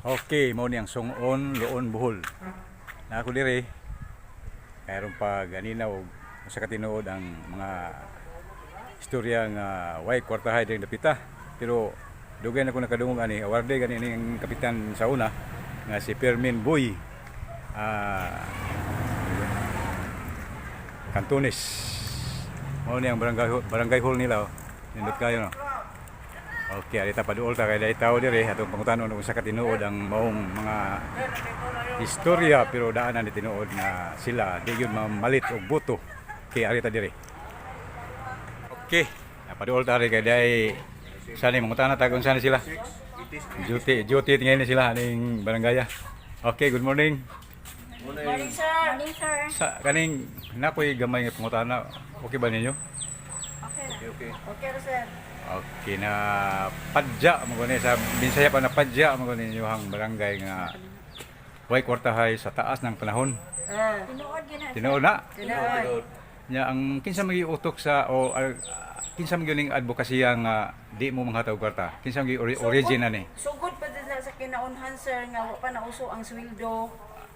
Okay, mao ni ang Sungon, Loon, Bohol. Na ako dire. Mayroon pa ganina og sa katinuod ang mga istorya nga way kwartahay diri dapita. Pero dugay na ko nakadungog ani, awardee gani ning kapitan sa una nga si Fermin Boy Cantones. Mao ni ang barangay hall nila, oh. Nindot kayo, no. Okay, arita paduol ta kay dahil tao dire atong pangutanon kung sa katinuod ang maong mga istorya, pero daan na ni tinuod na sila di yun mamalit og boto kay arita dire. Okay, napaduol ta rin kay dahil sa ni mangutana ta kung saan sila. Duty duty ngayon ni sila aning barangaya. Okay, good morning. Morning, sir. Morning, sir. Sa kaning nakoy gamay nga pangutana, okay ba ninyo? Okay ra. Okay. Okay ra, sir. Okay na padya mo gani sa Binsaya pa na padya mo gani ninyo ang barangay nga way kwartahay sa taas ng panahon. Tinuod gyud na, sir. Tinuod na. Tinuod. Nya ang kinsa man utok sa o kinsa man gyud ning advokasya nga di mo manghatag og kwarta? Kinsa man gyud origin ani? Sugod pa din na sa kinaunhan, sir, nga wa pa nauso ang sweldo.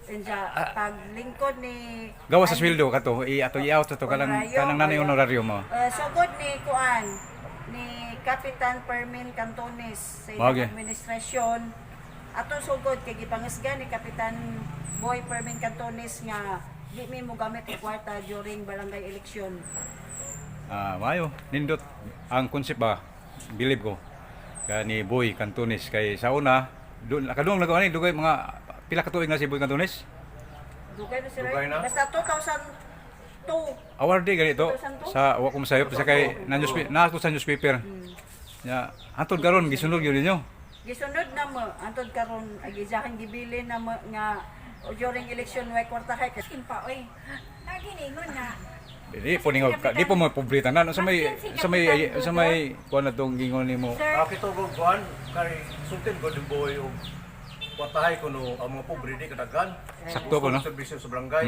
Inja, paglingkod ni Gawa sa sweldo kato i ato i-out to kanang Honorario, kanang nanay honorario. honorario mo. Sugod ni kuan ni Kapitan Fermin Cantones sa ilang administrasyon. Atong sugod kay gipangisgan ni Kapitan Boy Fermin Cantones nga di mi mo gamit og kwarta during barangay election. Ah, maayo nindot ang concept ba, believe ko kani Boy Cantones kay sa una doon nakadungog na ko ani dugay mga pila ka tuig na si Boy Cantones. Dugay na sir. Dugay na? Basta 2002. Awardee ganito 2002? sa wa ko masayop sa kay na newspaper na sa newspaper. Ya, hantod karon gisunod gyud ninyo. Gisunod na mo antod karon ay gijahan gibilin na mo nga during election way kwartahay kay Kim pa oy. Naginingon na. Di po ningo di po mo pobre tanan sa may kuan na tong gingon nimo. Sir, Bakit ito kuan kay sultin ko din boy og kwartahay kuno ang mga pobre di kadagan. Sakto po, no? Serbisyo sa barangay.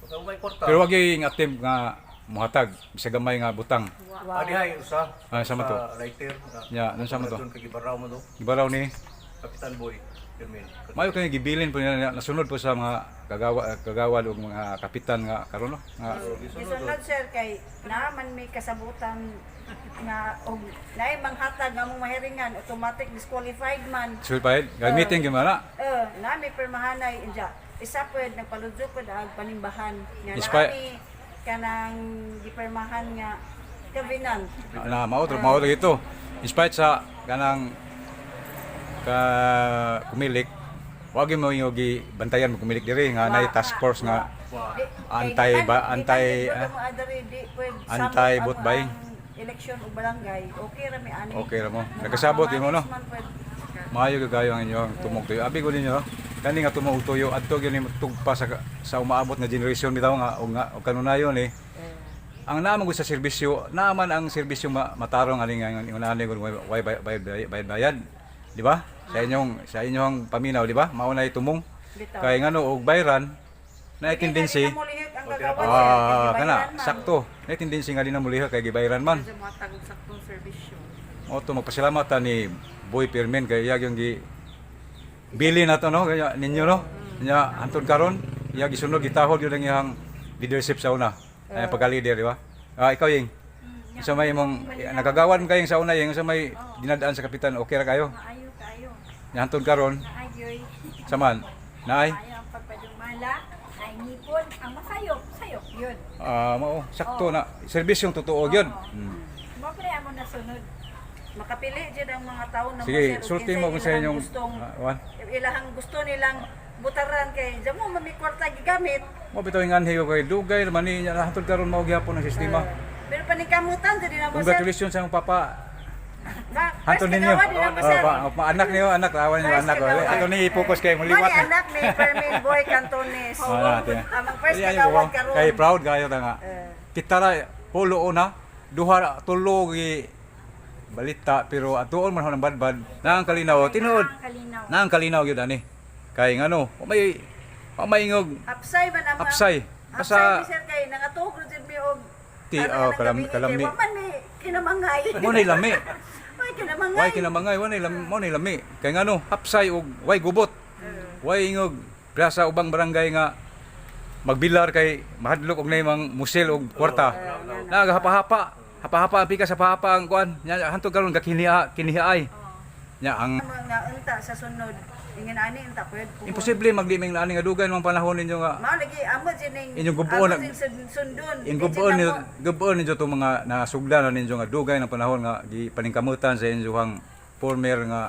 Kung may kwarta. Pero wag yung attempt nga muhatag bisa gamay nga butang. Wow. Adihay usa. Ah, sa mato? Lighter. Ya, nun sa mato? Doon kay Gibaraw mo to. Gibaraw ni Kapitan Boy. Firmin. Mayo kay gibilin po niya nasunod po sa mga kagawad ug mga kapitan nga karon, no? Nga Gisunod, sir, kay naaman may kasabutan nga og naay manghatag nga mong mahiringan, automatic disqualified man. Sulpahid, uh, meeting gyud man na. Eh, na may pirmahanay inja. Isa pwed nagpaludyo pwed ag panimbahan nga naami kanang gipirmahan nga covenant. Na mao to mao lagi to. In spite sa kanang ka kumilik, wag mo yung gi bantayan mo kumilik diri nga nay task force nga anti vote buying. Election ug barangay okay ra mi ani. Okay ra mo. Nakasabot yun mo, no? Man pwed. Maayo gyud kayo ang inyong tumong tuyo. Abi ko ninyo, no? Kani nga tumong tuyo adto gyud ni tugpa sa umaabot nga generation bitaw nga og nga og kanunayon eh. Ang naman gud sa serbisyo, naaman ang serbisyo matarong ani nga ingon ani gud way bay bay bayad bayad, di ba? Sa inyong paminaw, di ba? Mao na tumong. Bitaw. Kay ngano og bayran na Dili tendency na molihok ang kagawad, sir, kay ah kana gibayaran man. sakto na tendency nga di na mulihok kay gibayran man. Medyo matag og saktong serbisyo. Oto magpasalamat ta ni Boy Pirmin kay iya yung gi bili na to, no, kaya ninyo, no, nya hantod karon iya gisunod gitahod yun ang iyang leadership sa una ay pagka-leader, di ba? Ah, ikaw ying sa may imong nagagawan kayong sa una yung sa may dinadaan sa kapitan, okay ra kayo? Maayo kaayo. Nya hantod karon Naayoy. saman naay Maayo ang pagpadumala. Ay ngipon ang masayop, sayop yun. Ah, mao sakto na serbisyong totoo gyud. Mo pre amo nasunod. Makapili jud ang mga tao na Sige, mo, sir, og sulti kinsay mo kung sa ilahang inyong gustong wan. ilahang gusto nilang butaran kay dyan mo mami kwarta gigamit. Mo bitaw yung anhi ko kay dugay naman ni nya hantod karon mao gyapon ang sistema. Pero paningkamutan dyan din na mo, sir. Congratulations sa imong papa. Ba, Hanto first ninyo. kagawa din na mo, Oh, sir. pa, anak niyo, anak, awan niyo, First anak. kagawa. Ato ni i-focus kay Mao muliwat. ni anak ni Fermin Boy Cantones. Ah, natin. Amang first Ay, ay, kagawad wow. karon. Kay proud kayo ta nga. Eh. Kita ra hulo una, duha tulo gi balita pero atuon man ho ng badbad. Na ang kalinaw, tinuod. Ang kalinaw. Na ang kalinaw gyud ani. Kay ngano, wa may ingog Hapsay man ang Hapsay. Hapsay Basta- mi, sir, kay nangatog ra jud mi og Ti, ano oh, ng gabi kalami. kay wa man mi kinamangay. Mo nay lami. May kinamangay. Way kinamangay, wa nay mo nay lami. Kay ngano, hapsay og way gubot. Way ingog plaza ubang barangay nga magbilar kay mahadlok og nay mang musil og kwarta. Nagahapa-hapa. Hapa-hapa ang pikas, hapa-hapa ang kuan. Nya hantod karon gakiniha kinihaay. Nya ang Mga unta sa sunod ingin ani unta pwede puhon. Imposible magliming na ani nga dugay man panahon ninyo nga Mao lagi amo din ning Inyong gubuon amo din sundon. In gubuon ni gubuon ninyo itong mga nasugdan na ninyo nga dugay ng panahon nga gipaningkamutan sa inyong former nga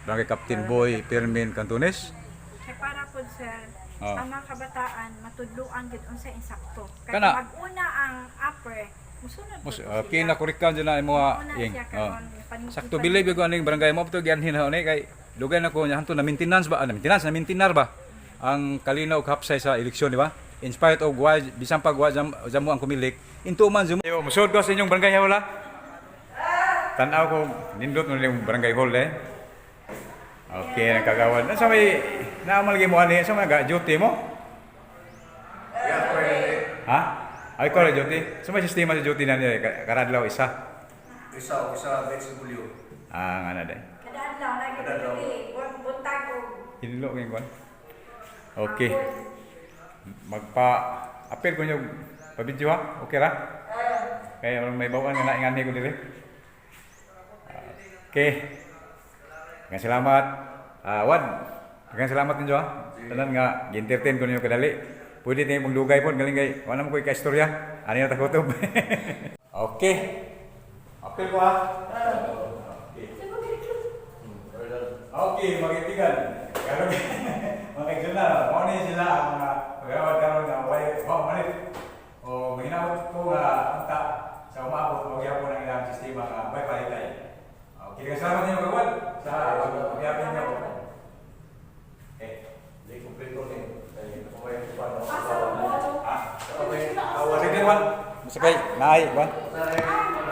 barangay Captain Boy Pirmin Cantones. Kay para pod, sir, ang mga kabataan matudluan gid unsa insakto. Kay Kana. mag-una ang upper, musunod Mas pod sila. kinakurikkan dyan na imo Una ing. siya karon, Sakto believe ko aning barangay mo to gianhin na ni kay dugay na ko nya hanto na maintenance ba, na maintenance na maintainer ba ang kalinaw ug hapsay sa eleksyon, di ba? In spite of why bisan pag wa jam, jam mo ang kumilik into man jam. Yo, musod ko sa inyong barangay hall ha. Tan-aw ko nindot mo yung barangay hall eh. Okay, nagkagawan. Sa may naamal mo ani sa mga duty mo? Ha? Ay ko duty. Sa may sistema sa duty na niya karadlaw isa. Isa o isa next Julio. Ah, nga na day. Kada adlaw lagi Kada adlaw. buntag og Hinlo ko yung kwan. Okay. Magpa appeal ko nyo pa-video ha. Okay ra? Kaya may bawaan nga naingan ko dire. Okay. Maraming salamat. Ah, Wad. Maraming salamat ninyo ha. Tanan nga gi-entertain ko ninyo kadali. Pwede tayo magdugay po, galing kay wala mo ko'y kaistorya. Ano yung takutob? Okay. Appeal ko ha. Okay. Okay, mga kaibigan. Karon mga kaibigan, mao ni sila ang mga pagawad karon nga way wa malit. O mahinawat ko nga unta sa umaabot mo gyapon ang ilang sistema nga way palitay. Okay, salamat ninyo kagawad sa pagyapin niyo. Eh, Di kompleto ni. Kay nakamay ko pa no. ah, sige Juan. Masakay, naay, Juan. Sa